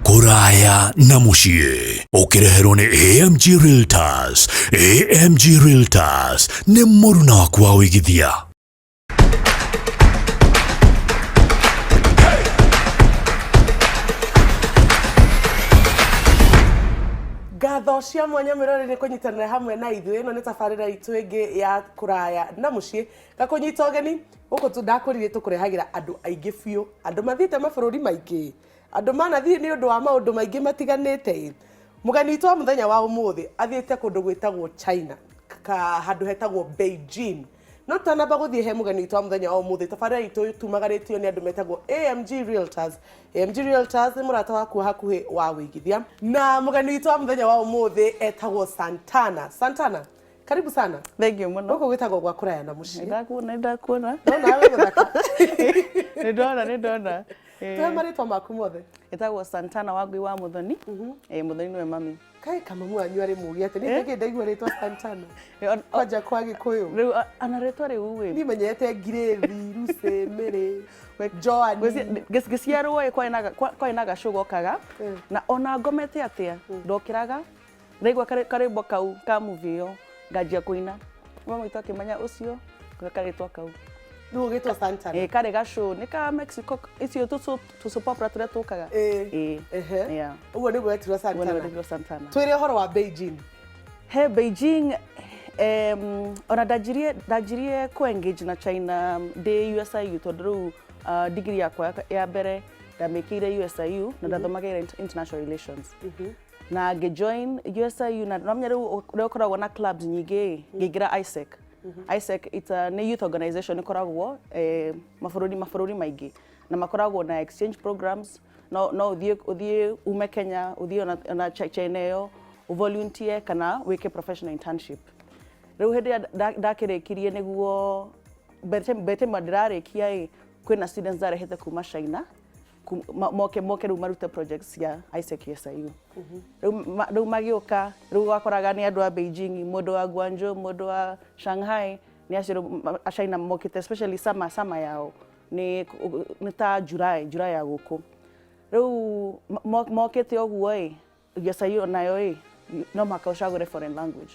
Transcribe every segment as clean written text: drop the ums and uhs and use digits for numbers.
Kũraya na mũciĩ ũkĩreherwo nĩ AMG Realtors. AMG Realtors nĩ mũruna waku wa ũigithia. Ngatho cia mwanya mwĩroreri nĩ kũnyitanĩra hamwe na ithuĩ. Ĩno nĩ tabarĩra itũ ĩngĩ ya kũraya na mũciĩ. Ngakũnyita ũgeni gũkũ ndakwĩrire tũkũrehagĩra andũ aingĩ biũ, andũ mathiĩte mabũrũri maingĩ, andũ manathiĩ nĩ ũndũ wa maũndũ maingĩ matiganĩte. Mũgeni witũ wa mũthenya wa ũmũthĩ athiĩte kũndũ gwĩtagwo China, handũ hetagwo Beijing. No tũtanamba gũthiĩ he mũgeni witũ wa mũthenya wa ũmũthĩ, tabarĩra itũ tumagarĩtio nĩ andũ metagwo AMG Realtors. AMG Realtors nĩ mũrata waku wa hakuhĩ wa wĩigithia. Na mũgeni witũ wa mũthenya wa ũmũthĩ etagwo Santana. Santana, karibu sana. Thank you mũno. Gũkũ gwĩtagwo gwa kũraya na mũciĩ. Nĩndakuona, nĩndakuona. Ndona wĩ mũthaka. Nĩndona, nĩndona. Tũhe marĩtwa maku mothe. Ĩtagwo Santana Wangui wa Muthoni. Muthoni nĩwe mami. Kaĩ kamamu wanyu arĩ mũgĩ atĩ nĩ kĩ ndaigua rĩtwa Santana. Kwanja kwa Gĩkũyũ. Rĩu ana rĩtwa rĩu ĩ. Niĩ menyete Ngirĩthi, Lucy, Mary, Joan. Ngĩciarwo ĩ kwarĩ na gacũ gokaga na ona ngomete atĩa ndokĩraga ndaigua karwĩmbo kau ka movie ĩyo nganjia kũina. Mama witũ akĩmenya ũcio karĩtwa kau. Rĩu ũgĩtwo Santana. Ĩ karĩ gacũ nĩ ka Mexico icio tũ soap opera tũrĩa tũkaga. Ĩ. Ehe. Ũguo nĩguo wetirwo Ũguo Santana. nĩguo wetirwo Santana. Twĩre ũhoro wa Beijing. He Beijing ona ndanjirie ndanjirie kũ engage na China ndĩ USIU tondũ rĩu degree yakwa ya mbere ndamĩkĩire USIU na ndathomagĩra international relations. Na ngĩ join USIU na namenya rĩu ũrĩa ũkoragwo na clubs nyingĩ ngĩingĩra ISEC. ISEC it's a nĩ youth organization ĩkoragwo mabũrũri mabũrũri maingĩ na makoragwo na exchange programs no no ũthiĩ ũthiĩ ume Kenya ũthiĩ ona China ĩyo volunteer kana wĩke professional internship. Rĩu hĩndĩ ĩrĩa ndakĩrĩkirie nĩguo by the time ndĩrarĩkia ĩ kwĩna students ndarehete kuma China moke moke rĩu marute projects cia ISEC USIU. Rĩu magĩũka rĩu wakoraga nĩ andũ a Beijing, mũndũ wa Guangzhou, mũndũ wa Shanghai, nĩ acio rĩu a China mokĩte especially summer summer yao nĩ ta July, July ya gũkũ. Rĩu mokĩte ũguo ĩ USIU nayo ĩ no mũhaka ũcagũre foreign language.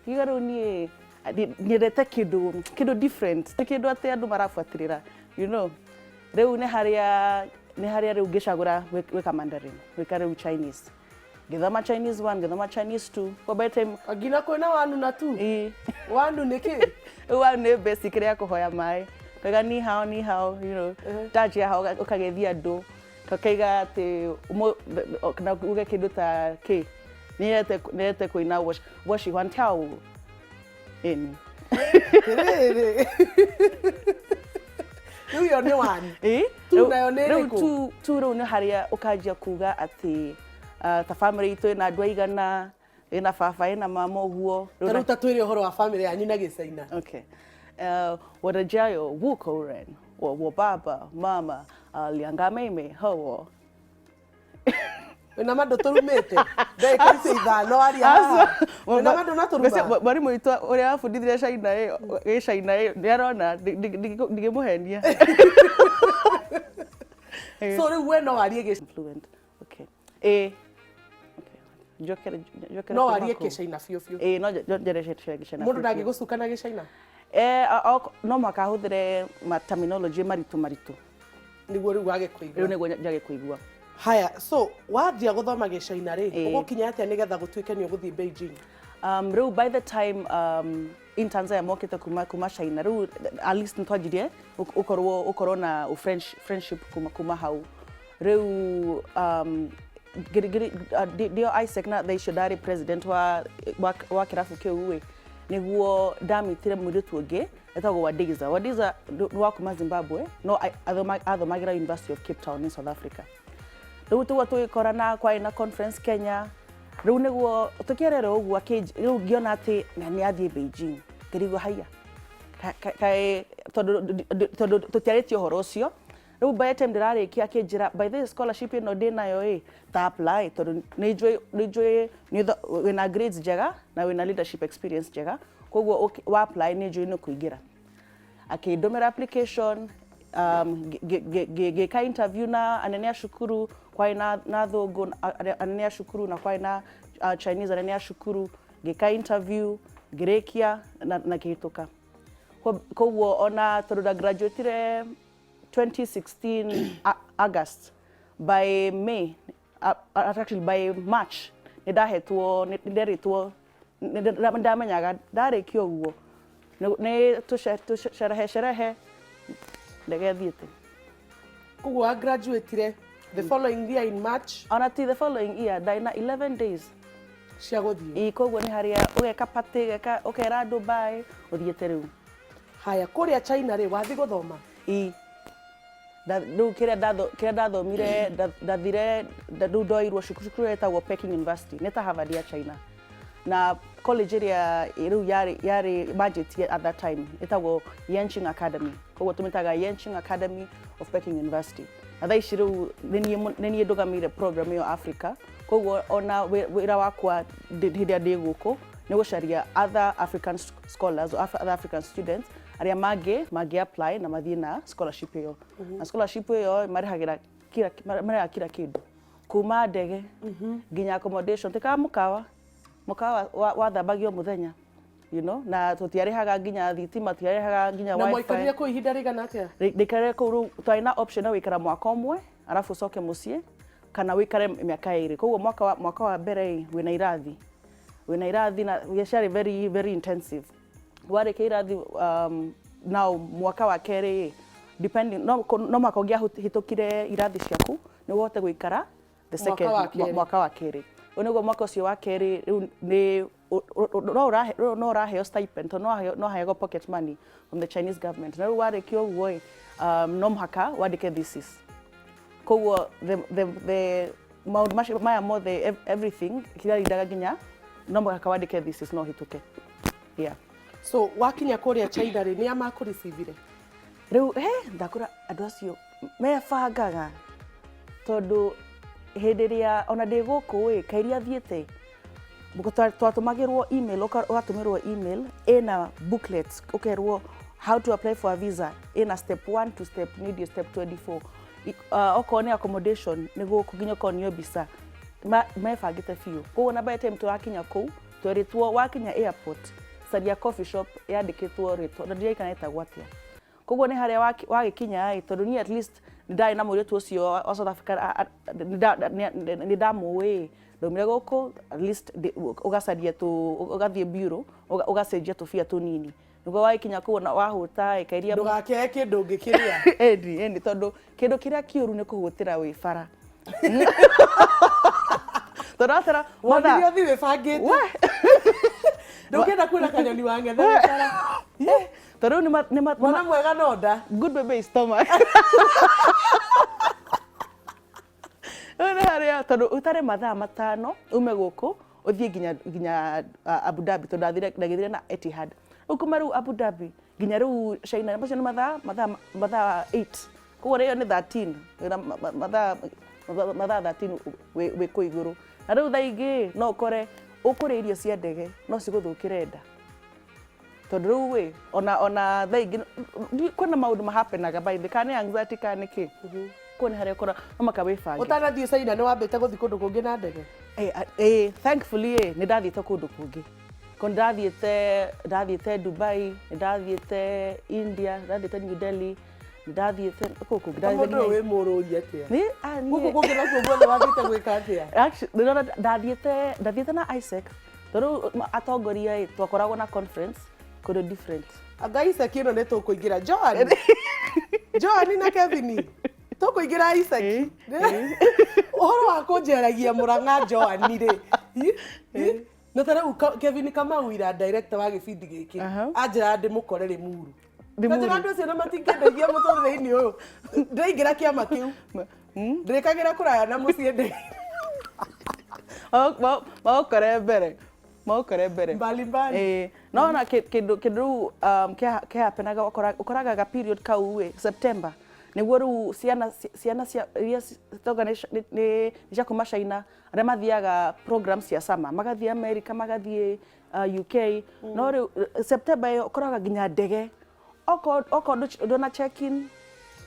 Ngiuga rĩu niĩ nyendete kĩndũ kĩndũ different, ti kĩndũ atĩ andũ marabuatĩrĩra you know. Rĩu nĩ harĩa nĩ harĩa rĩu ngĩcagũra gwĩka Mandarin, gwĩka rĩu Chinese. Ngĩthoma Chinese 1, ngĩthoma Chinese 2. Kwa by the time Nginya kwĩna wanu na tu. Ĩ. Wanu nĩ kĩ? Rĩu wanu nĩ basic ya kũhoya maĩ. Kaiga ni hao ni hao you know. Tanjia hao ũkageithia andũ. Kakaiga atĩ kana uge kĩndũ ta kĩ. Nĩendete kũina 我喜欢跳舞. Ĩni. Rĩrĩ. Rĩu ĩyo nĩ one. Ĩ? Tu nayo nĩ Rĩu ĩrĩkũ? tu rĩu nĩ harĩa ũkanjia kuga atĩ ta family itũ ĩna andũ aigana, ĩna baba ĩna mama ũguo. Ta rĩu ta twĩre ũhoro wa family yanyu na Gĩcaina. Okay. 我的家有5口人，我爸爸妈妈，2个妹妹和我。 Wĩna ma ndũtũrumĩte? Ndagĩka icio ithano aria haha. Wĩna ma ndũnatũruma? Mwarimũ witũ ũrĩa wabundithirie China ĩ, gĩ China ĩ, nĩ arona ndingĩmũhenia. So rĩu we no warie gĩ Fluent. Okay. Ĩ. Okay. Njokere njokere no kuma warie kũu. Gĩcaina biũ biũ. Ĩ, no njarie Gĩcaina Mũndũ biũ biũ. ndangĩgũcuka na Gĩcaina? No mũhaka ahũthĩre ma terminology maritũ maritũ. Nĩguo rĩu wage kũigua. Rĩu nĩguo njage kũigua. Haya, so wanjia gũthoma Gĩcaina rĩ, Ĩ. ũgũkinya atĩa nĩgetha gũtuĩke nĩ ũgũthiĩ Beijing? Rĩu by the time interns aya mokĩte kuma China, rĩu at least nĩtwanjirie ũkorwo ũkorwo na friendship kuma hau. Rĩu ndĩo ISEC na thaa icio ndarĩ president wa kĩrabu kĩu ĩ, nĩguo ndamitire mũirĩtu ũngĩ etagwo Wadiza. Wadiza nĩ wa kuma Zimbabwe no athomagĩra University of Cape Town in South Africa. Rĩu tũguo tũgĩkorana kwarĩ na conference Kenya, rĩu nĩguo tũkĩerera ũguo rĩu ngĩona atĩ nĩ athiĩ Beijing, ngĩrigwo haiya kaĩ tondũ tũtiarĩtie ũhoro ũcio. Rĩu by the time ndĩrarĩkia akĩnjĩra by the way scholarship ĩno ndĩnayo ĩ ta apply tondũ nĩ njũĩ wĩna grades njega na wĩna leadership experience njega, koguo wa apply nĩ njũĩ nĩ ũkũingĩra. Akĩndũmĩra application, Ngĩka interview na anene a cukuru, kwarĩ na athũngũ anene a cukuru na kwarĩ na Chinese anene a cukuru. Ngĩka interview, ngĩrĩkia na ngĩhĩtũka. Koguo ona tondũ nda graduatire 2016 August, by May, actually by March, nĩ ndahetwo, nĩ nderĩtwo, nĩ ndamenyaga ndarĩkia ũguo nĩ tũcerehe cerehe ndege thiĩte. Koguo wa graduatire the following year in March? Ona ti the following year, ndarĩ na 11 days cia gũthiĩ. Ĩ, koguo nĩ harĩa ũgeka party, ũgeka, ũkera andũ bye, ũthiĩte rĩu. Haya, kũrĩa China rĩ, wathiĩ gũthoma? Ĩ. Rĩu kĩrĩa ndathomire, ndathire, rĩu ndoirwo cukuru ĩrĩa ĩtagwo Peking University, nĩ ta Harvard ya China. Na college ĩrĩa rĩu yarĩ manjĩtie at that time ĩtagwo Yenching Academy. Koguo tũmĩtaga Yenching Academy of Peking University. Na thaa ici rĩu nĩ niĩ ndũgamĩire program ĩyo Africa. Koguo ona wĩra wakwa hĩndĩ ĩrĩa ndĩ gũkũ nĩ gũcaria other African scholars or other African students arĩa mangĩ apply na mathiĩ na scholarship ĩyo. Na scholarship ĩyo marĩhagĩra kila kĩndũ, kuma ndege nginya accommodation, ti ka mũkawa mũkawa wathambagio mũthenya, na tũtiarĩhaga nginya thitima, tũtiarĩhaga nginya Na wifi. Mwaikarire kũu ihinda rĩigana atĩa? Ndaikarire kũu, rĩu twarĩ na option ya gũikara mwaka ũmwe arabu ũcoke mũciĩ, kana wĩikare mĩaka 2. Koguo mwaka wa mbere ĩ, wĩna irathi na ciarĩ very very intensive. Warĩkia irathi, now mwaka wa kerĩ ĩ, depending, no mwaka ũngĩahĩtũkire irathi ciaku nĩguo ũhote gũikara the Mwaka second wa kerĩ. Mwaka wa kerĩ ũyũ nĩguo, mwaka ũcio wa kerĩ rĩu nĩ no ũraheo stipend, tondũ no ũraheagwo pocket money from the Chinese government. Na rĩu warĩkia ũguo ĩ, no mũhaka wandĩke thesis. Koguo the maũndũ macio maya mothe, everything kĩrarindaga nginya no mũhaka wandĩke thesis no ũhĩtũke, yeah. So wakinya kũrĩa China rĩ, nĩ a makũricivire? Rĩu he ndakũra andũ acio mebangaga, tondũ hĩndĩ ĩrĩa ona ndĩ gũkũ ĩ, kairia thiĩte twatũmagĩrwo email, ũgatũmĩrwo email ĩna booklets, ũkerwo how to apply for a visa, ĩna step 1 to step nĩndiũ step 24. Okorwo nĩ accommodation, nĩ gũkũ nginya ũkonio mbica. Mebangĩte biũ. Koguo na by the time tũrakinya kũu, twerĩtwo wakinya airport, caria coffee shop yandĩkĩtwo rĩtwa na ndirikana ĩtagwo atĩa. Koguo nĩ harĩa wagĩkinya ĩ, tondũ niĩ at least nĩ ndarĩ na mũirĩtu ũcio wa South Africa, nĩ ndamũĩ, ndaumire gũkũ, at least ũgacaria tũ, ũgathiĩ bureau, ũgacenjia tũbia tũnini nĩguo wagĩkinya kũu na wahũta ĩ, kairia. Ndũgakĩae kĩndũ ũngĩkĩrĩa. Ĩni ĩni, tondũ kĩndũ kĩrĩa kĩũru nĩ kũhũtĩra wĩ bara, tondũ atĩra Wonire ũthiĩ wĩbangĩte, ndũngĩenda kuona kanyoni wang'ethe wĩ bara. Tondũ rĩu Mwana mwega no nda. Good baby stomach. Rĩu nĩ harĩa tondũ ũtare mathaa 5 ume gũkũ ũthiĩ nginya Abu Dhabi, tondũ ndagĩthire na Etihad. Rĩu kuma rĩu Abu Dhabi nginya rĩu China, macio nĩ mathaa 8, koguo rĩo nĩ 13, wĩna mathaa 13 wĩ kũu igũrũ. Na rĩu thaa ingĩ no ũkore ũkũrĩa irio cia ndege no cigũthũkĩre nda, tondũ rĩu ĩ ona thaa ingĩ kwĩna maũndũ mahapenaga by the, kana nĩ anxiety kana nĩ kĩ. Kũu nĩ harĩa ũkora no maka wĩbange. Ũtanathiĩ China, nĩ wambĩte gũthiĩ kũndũ kũngĩ na ndege? Thankfully nĩ ndathiĩte kũndũ kũngĩ. Ko nĩ ndathiĩte Dubai, nĩ ndathiĩte India, nĩ ndathiĩte New Delhi, nĩ ndathiĩte kũu kũngĩ. Ta mũndũ ũyũ wĩ mũrũri atĩa? Gũkũ Gũkũ kũngĩ nakuo guothe wathiĩte gwĩka atĩa? Actually, ndĩrona ndathiĩte na Isaac, tondũ rĩu atongoria ĩ, twakoragwo na conference kũndũ different. Anga Isaac ĩno nĩ tũkũingĩra Joan, Joan na Kevin, tũkũingĩra Isaac ũhoro wa kũnjeragia Mũrang'a Joan rĩ. Na ta rĩu Kevin Kamau ira, director wa gĩbindi gĩkĩ, anjĩraga ndĩmũkore Rĩmuru. Limuru. Njĩra andũ acio na matingĩndeithia mũtũrĩre-inĩ ũyũ, ndĩraingĩra kĩama kĩu, ndĩrĩkagĩra kũraya na mũciĩ ndĩ Magũkore mbere, magũkore mbere. Mbali mbali. Ĩĩ, no ona kĩndũ rĩu kĩhapenaga, ũkoraga ga period kau ĩ September nĩguo rĩu ciana cia iria citoga nĩ cia kuma China, arĩa mathiaga program cia summer, magathiĩ America, magathiĩ UK. No rĩu September ĩyo ũkoraga nginya ndege okorwo ndũna check in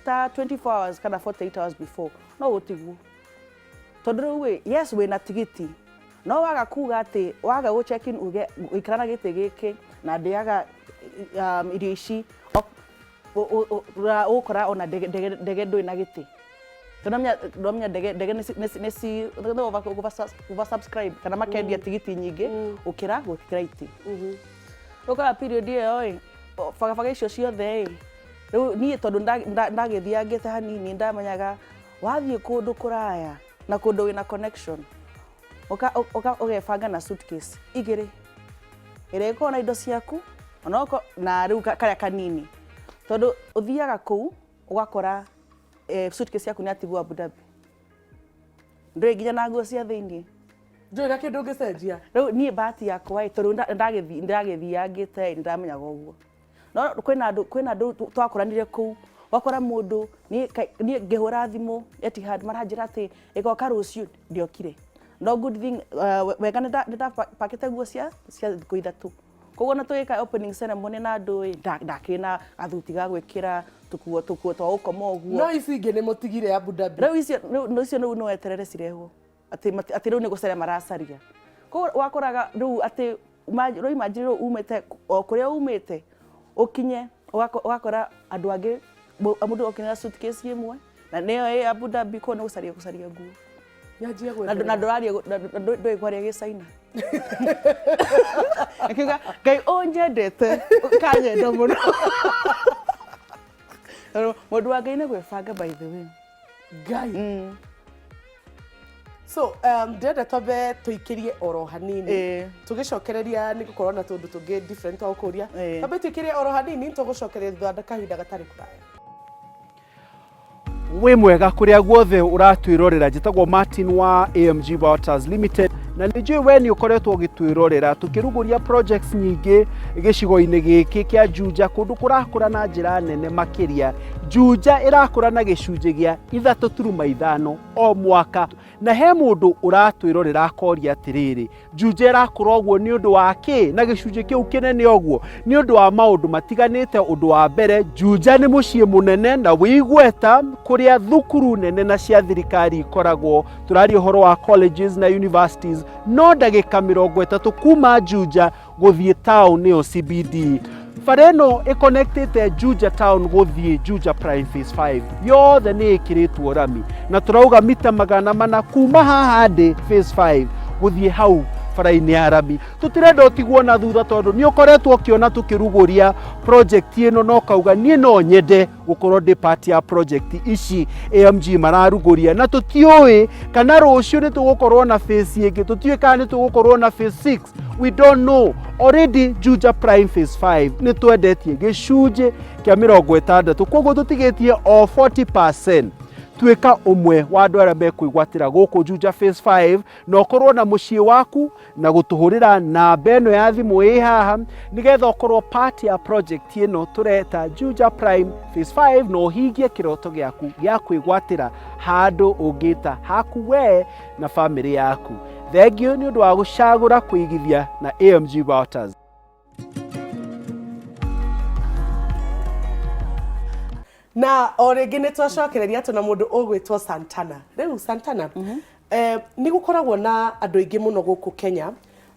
ta 24 hours kana 48 hours before no ũtigwo, tondũ rĩu ĩ, yes, wĩna tigiti, no waga kuga atĩ waga gũ check in, uge ngũikara na gĩtĩ gĩkĩ na ndĩaga irio ici, ũgũkora ona ndege ndũrĩ na gĩtĩ, tondũ ndamenya ndege nĩ over subscribe kana makendia tigiti nyingĩ gũkĩra itĩ. Ũkora period ĩyo ĩ, bagabaga icio ciothe ĩ. Rĩu niĩ tondũ ndagĩthiangĩte hanini, ndamenyaga wathiĩ kũndũ kũraya na kũndũ wĩna connection, ũgebanga na suitcase igĩrĩ ĩrĩa ĩkoragwo na indo ciaku onokorwo na rĩu karĩa kanini, tondũ ũthiaga kũu ũgakora suitcase yaku nĩ yatigwo Abu Dhabi, ndũrĩ nginya na nguo cia thĩiniĩ. Ndũrĩ na kĩndũ ũngĩcenjia. Rĩu niĩ bahati yakwa ĩ, tondũ ndagĩthiangĩte ĩ, nĩndamenyaga ũguo. No kwĩna andũ twakoranire kũu, wakora mũndũ niĩ ngĩhũra thimũ Etihad maranjĩra atĩ ĩgoka rũciũ, ndĩokire. No good thing, wega nĩndapakĩte nguo cia thikũ 3, koguo na tũgĩka opening ceremony na andũ ĩ, ndakĩrĩ na gathuti ga gwĩkĩra, tũkuo twa gũkoma ũguo. No ici ingĩ nĩ mũtigire Abu Dhabi? Rĩu icio rĩu icio rĩu no weterere cirehwo, atĩ rĩu nĩ gũcaria maracaria. Koguo wakoraga rĩu atĩ rĩu imagine rĩu umĩte o kũrĩa umĩte ũkinye ũgakora andũ angĩ, mũndũ okinye na suitcase ĩmwe na nĩyo ĩ Abu Dhabi, koguo nĩ gũcaria nguo. Nyanjie Na gweterera. Ndũraria na ndũĩ kwaria Gĩcaina. Akiuga Ngai ũnyendete kanyenda mũno. Tondũ mũndũ wa Ngai nĩ gwĩbanga, by the way. Ngai. So ndĩrenda twambe tũikĩrie oro hanini, tũgĩcokereria nĩ gũkorwo na tũndũ tũngĩ different twa gũkũria. Twambe tũikĩrie oro hanini, tũgũcokereria thutha wa kahinda gatarĩ kũraya. Wĩ mwega kũrĩa guothe ũratwĩrorera. Njĩtagwo Martin wa AMG Waters Limited, na nĩ njũĩ we nĩ ũkoretwo ũgĩtwĩrorera tũkĩrugũria projects nyingĩ gĩcigo-inĩ gĩkĩ kĩa Juja, kũndũ kũrakũra na njĩra nene makĩria. Juja ĩrakũra na gĩcunjĩ gĩa 3.5 o mwaka, na he mũndũ ũratwĩrorera akoria atĩrĩrĩ, Juja ĩrakũra ũguo nĩ ũndũ wa kĩ na gĩcunjĩ kĩu kĩnene ũguo? Nĩ ũndũ wa maũndũ matiganĩte. Ũndũ wa mbere, Juja nĩ mũciĩ mũnene na wĩ igweta kũrĩa thukuru nene na cia thirikari ikoragwo. Tũraria ũhoro wa colleges na universities. No ndagĩka 30 kuma Juja gũthiĩ town, nĩyo CBD. Bara ĩno ĩconnectĩte Juja town gũthiĩ Juja Prime Phase 5 yothe nĩ ĩkĩrĩtwo rami, na tũrauga mita 400 kuma haha ndĩ Phase 5 gũthiĩ hau bara-inĩ ya rami. Tũtirenda ũtigwo na thutha, tondũ nĩ ũkoretwo ũkĩona tũkĩrugũria project ĩno na ũkauga niĩ no nyende gũkorwo ndĩ part ya project ici AMG mararugũria, na tũtiũĩ kana rũciũ nĩ tũgũkorwo na phase ĩngĩ, tũtiũĩ kana nĩ tũgũkorwo na phase 6, we don't know. Already Juja Prime Phase 5 nĩ twendetie gĩcunjĩ kĩa 60, koguo tũtigĩtie o 40%. Tuĩka ũmwe wa andũ arĩa mekwĩgwatĩra gũkũ Juja Phase 5 na ũkorwo na mũciĩ waku na gũtũhũrĩra namba ĩno ya thimũ ĩ haha, nĩgetha ũkorwo part ya project ĩno tũreta Juja Prime Phase 5 na ũhingie kĩroto gĩaku gĩa kwĩgwatĩra handũ ũngĩta haku we na bamĩrĩ yaku. Thengiũ nĩ ũndũ wa gũcagũra kũigithia na AMG Waters. Na o rĩngĩ nĩ twacokereria tũna mũndũ ũgwĩtwo Santana. Rĩu Santana, nĩ gũkoragwo na andũ aingĩ mũno gũkũ Kenya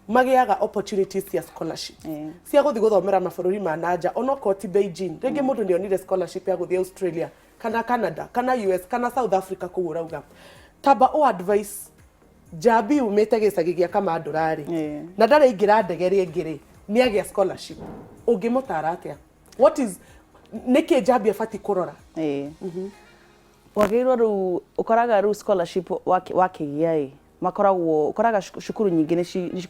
magĩaga opportunities cia scholarship cia gũthiĩ gũthomera mabũrũri ma nanja, onokorwo ti Beijing. Rĩngĩ mũndũ nĩ onire scholarship ya gũthiĩ Australia kana Canada kana US kana South Africa kũu ũrauga. Tamba ũ advice njambi umĩte gĩcagi gĩa Kamandũra rĩ, na ndarĩ aingĩra ndege rĩngĩ rĩ, nĩ agĩa scholarship, ũngĩmũtara atĩa? What is nĩkĩ njambi abatiĩ kũrora? Ĩĩ. Wagĩrĩirwo rĩu ũkoraga rĩu scholarship wakĩgĩa ĩ, makoragwo ũkoraga cukuru nyingĩ nĩ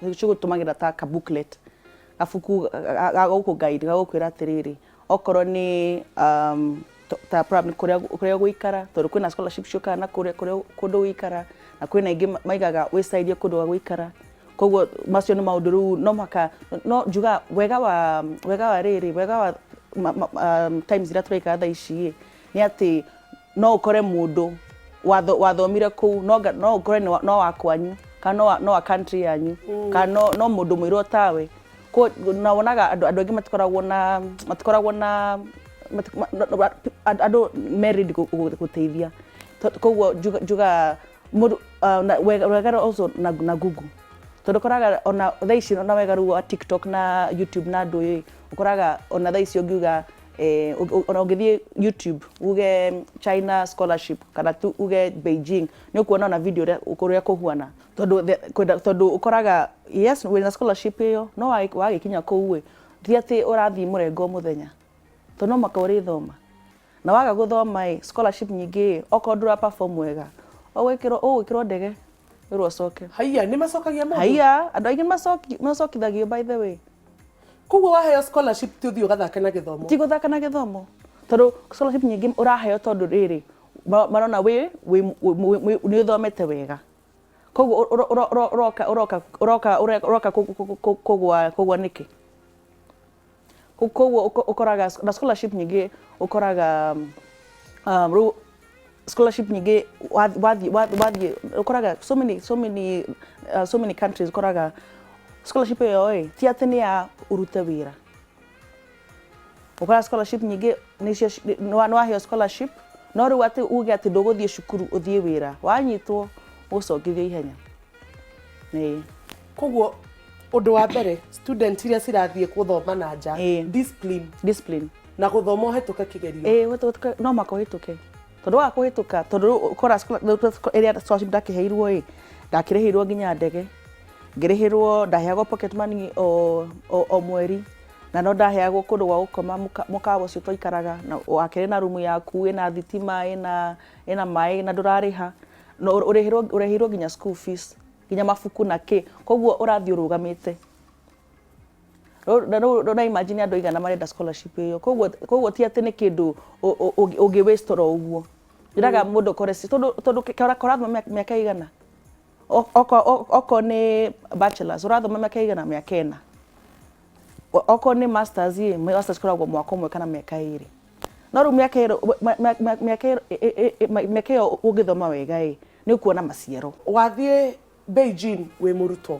cigũtũmagĩra ta ka booklet, gabuku ga gũkũ guide, ga gũkwĩra atĩrĩrĩ, okorwo nĩ ta probably kũrĩa ũgũikara, tondũ kwĩna scholarship ciũkaga na kũrĩa kũndũ gũikara, na kwĩna ingĩ maigaga wĩcarie kũndũ gwa gũikara. Koguo macio nĩ maũndũ rĩu no mũhaka no njugaga wega wa rĩrĩ, wega wa times iria tũraikara thaa ici ĩ, nĩ atĩ no ũkore mũndũ wathomire kũu, no ũkore no wa kwanyu kana no wa country yanyu kana no mũndũ mũirũ tawe. Na wonaga andũ aingĩ matikoragwo na Andũ me ready gũteithia. Koguo njugaga mũndũ na wega also na Google, tondũ ũkoraga ona thaa ici ona wega rĩu wa TikTok na YouTube na andũ ĩ, ũkoraga ona thaa ici ũngiuga ona ũngĩthiĩ YouTube uge China scholarship kana tu uge Beijing, nĩ ũkuona ona video ũrĩa kũhuana, tondũ tondũ ũkoraga yes wĩna scholarship ĩyo, no wagĩkinya kũu ĩ, ti atĩ ũrathiĩ mũrengo o mũthenya, tondũ no mũhaka ũrĩthoma, na waga gũthoma ĩ, scholarship nyingĩ ĩ, okorwo ndũra perform wega, ũgwĩkĩrwo ndege wĩrwo ũcoke. Haiya, nĩ macokagia mũndũ? Haiya, andũ aingĩ nĩ macokithagio, by the way. Koguo waheo scholarship ti ũthiĩ ũgathake na gĩthomo? Ti gũthaka na gĩthomo, tondũ scholarship nyingĩ ũraheo tondũ rĩrĩ marona wĩ nĩ ũthomete wega, koguo ũroka kũgwa nĩkĩ? Koguo ũkoraga na scholarship nyingĩ, ũkoraga rĩu scholarship nyingĩ wathiĩ ũkoraga so many countries, ũkoraga scholarship ĩyo ĩ ti atĩ nĩ ya ũrute wĩra. Ũkoraga scholarship nyingĩ nĩcio nĩ waheo scholarship, no rĩu atĩ uge atĩ ndũgũthiĩ cukuru ũthiĩ wĩra, wanyitwo ũgũcokithio ihenya. Ĩĩ. Koguo ũndũ wa mbere, student iria cirathiĩ gũthoma na nja, discipline. Discipline. Na gũthoma ũhetũke kĩgerio. Ĩĩ, ũhetũke, no mũhaka ũhĩtũke, tondũ waga kũhĩtũka, tondũ rĩu ũkora ĩrĩa scholarship ndakĩheirwo ĩ, ndakĩrĩhĩirwo nginya ndege, ngĩrĩhĩrwo, ndaheagwo pocket money o mweri, na no ndaheagwo kũndũ gwa gũkoma, mũkawa ũcio twaikaraga na wakĩrĩ na rumu yaku ĩna thitima, ĩna maĩ na ndũrarĩha, no ũrĩhĩirwo nginya school fees, nginya mabuku na kĩ, koguo ũrathiĩ ũrũgamĩte. Na rĩu na imagine andũ aigana marenda scholarship ĩyo. Koguo ti atĩ nĩ kĩndũ ũngĩ waste oro ũguo. Njĩraga mũndũ ũkore tondũ ũrathoma mĩaka ĩigana? Okorwo nĩ bachelors ũrathoma mĩaka ĩigana? Mĩaka 4. Okorwo nĩ masters ĩ, masters ĩkoragwo mwaka ũmwe kana mĩaka 2. No rĩu mĩaka ĩyo ũngĩthoma wega ĩ, nĩ ũkuona maciaro. Wathiĩ Beijing wĩ mũrutwo,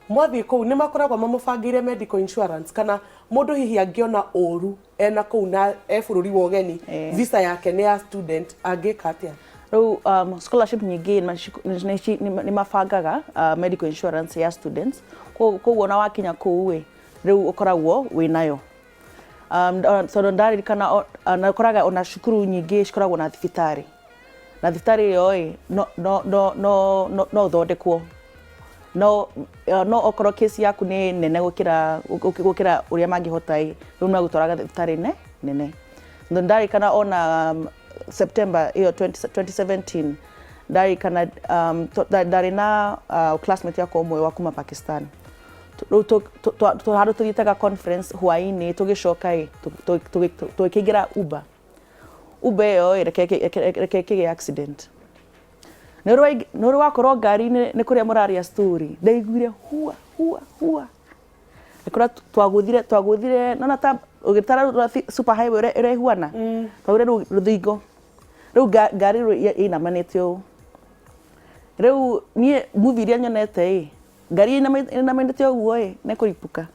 mwathiĩ kũu nĩ makoragwo mamũbangĩire medical insurance, kana mũndũ hihi angĩona ũru ena kũu na e bũrũri wa ũgeni, visa yake nĩ ya student, angĩka atĩa? Rĩu scholarship nyingĩ nĩ mabangaga medical insurance ya students. Koguo ona wakinya kũu ĩ, rĩu ũkoragwo wĩ nayo, tondũ ndaririkana na ũkoraga ona cukuru nyingĩ cikoragwo na thibitarĩ, na thibitarĩ ĩyo ĩ no ũthondekwo, no okorwo kesi yaku nĩ nene gũkĩra ũrĩa mangĩhota ĩ, rĩu magũtwaraga thibitarĩ nene. Tondũ ndarikana ona September ĩyo 20 2017, ndarikana ndarĩ na classmate yakwa ũmwe wa kuma Pakistan. Rĩu handũ tũthiĩtaga conference hwaĩ-inĩ, tũgĩcoka ĩ, tũgĩkĩingĩra Uber. Uber ĩyo ĩ, reke ĩkĩgĩa accident. Nĩ ũrĩ wakorwo ngari-inĩ nĩ kũrĩa mũraria story, ndaiguire hua hua hua, kũrĩa twagũthire nona ta ũgĩtara rĩu super highway ũrĩa ĩhuana, twagũthire rĩu rũthingo rĩu, ngari rĩu ĩinamanĩte ũũ. Rĩu niĩ movie iria nyonete ĩ, ngari ĩinamanĩte ũguo ĩ, nĩ kũripũka.